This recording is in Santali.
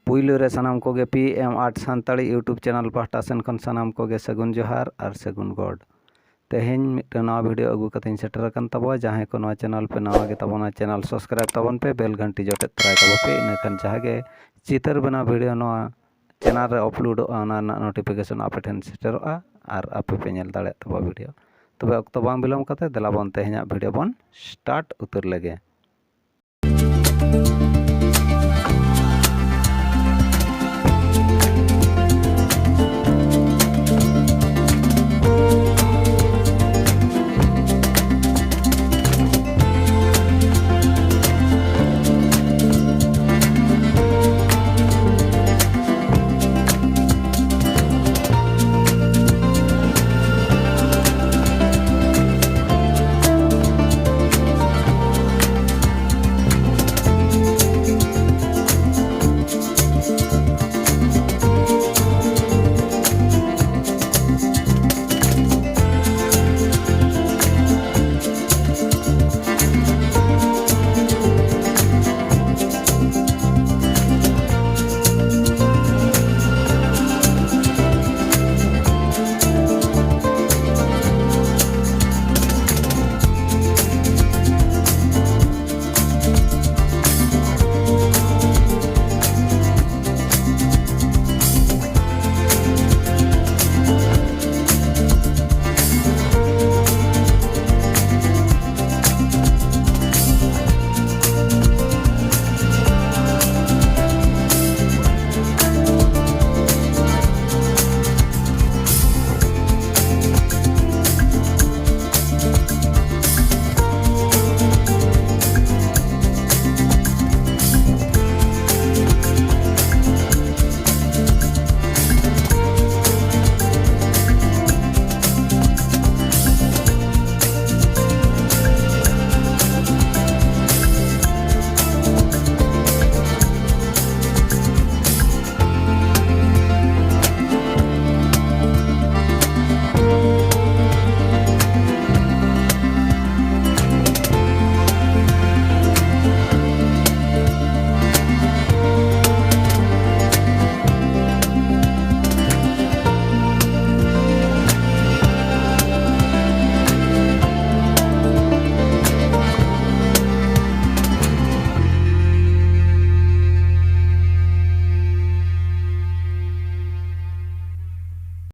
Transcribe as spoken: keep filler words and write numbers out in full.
ᱯᱩᱭᱞᱩ ᱨᱮ ᱥᱟᱱᱟᱢ ᱠᱚᱜᱮ P M Art Santali YouTube channel ᱯᱟᱦᱴᱟ ᱥᱮᱱ ᱠᱷᱚᱱ ᱥᱟᱱᱟᱢ ᱠᱚᱜᱮ ᱥᱟᱹᱜᱩᱱ ᱡᱚᱦᱟᱨ ᱟᱨ ᱥᱟᱹᱜᱩᱱ ᱜᱚᱰ᱾ ᱛᱮᱦᱮᱧ ᱢᱤᱫᱴᱟᱝ ᱱᱟᱣᱟ video ᱟᱹᱜᱩ ᱠᱟᱛᱮᱧ ᱥᱮᱴᱮᱨ ᱟᱠᱟᱱ ᱛᱟᱵᱚᱣᱟ᱾ ᱡᱟᱦᱟᱸᱭ ᱠᱚ ᱱᱚᱣᱟ channel ᱯᱮ ᱱᱟᱣᱟ ᱜᱮ ᱛᱟᱵᱚᱱᱟ, channel subscribe ᱛᱟᱵᱚᱱ ᱯᱮ, bell ᱜᱷᱟᱱᱴᱤ ᱡᱚᱴᱮᱫ ᱛᱚᱨᱟᱭ ᱛᱟᱵᱚ ᱯᱮ᱾ ᱤᱱᱟᱹᱠᱷᱟᱱ ᱡᱟᱦᱟᱸ ᱜᱮ ᱪᱤᱛᱟᱹᱨ ᱵᱮᱱᱟᱣ video ᱱᱚᱣᱟ channel ᱨᱮ uploadᱚᱜᱼᱟ, ᱚᱱᱟ ᱨᱮᱱᱟᱜ notification ᱟᱯᱮ ᱴᱷᱮᱱ ᱥᱮᱴᱮᱨᱚᱜᱼᱟ ᱟᱨ ᱟᱯᱮ ᱯᱮ ᱧᱮᱞ ᱫᱟᱲᱮᱭᱟᱜ ᱛᱟᱵᱚᱣᱟ video᱾ ᱛᱚᱵᱮ ᱚᱠᱛᱚ ᱵᱟᱝ ᱵᱤᱞᱚᱢ ᱠᱟᱛᱮ ᱫᱮᱞᱟ ᱵᱚᱱ ᱛᱮᱦᱮᱧᱟᱜ video ᱵᱚᱱ start ᱩᱛᱟᱹᱨ ᱞᱮᱜᱮ᱾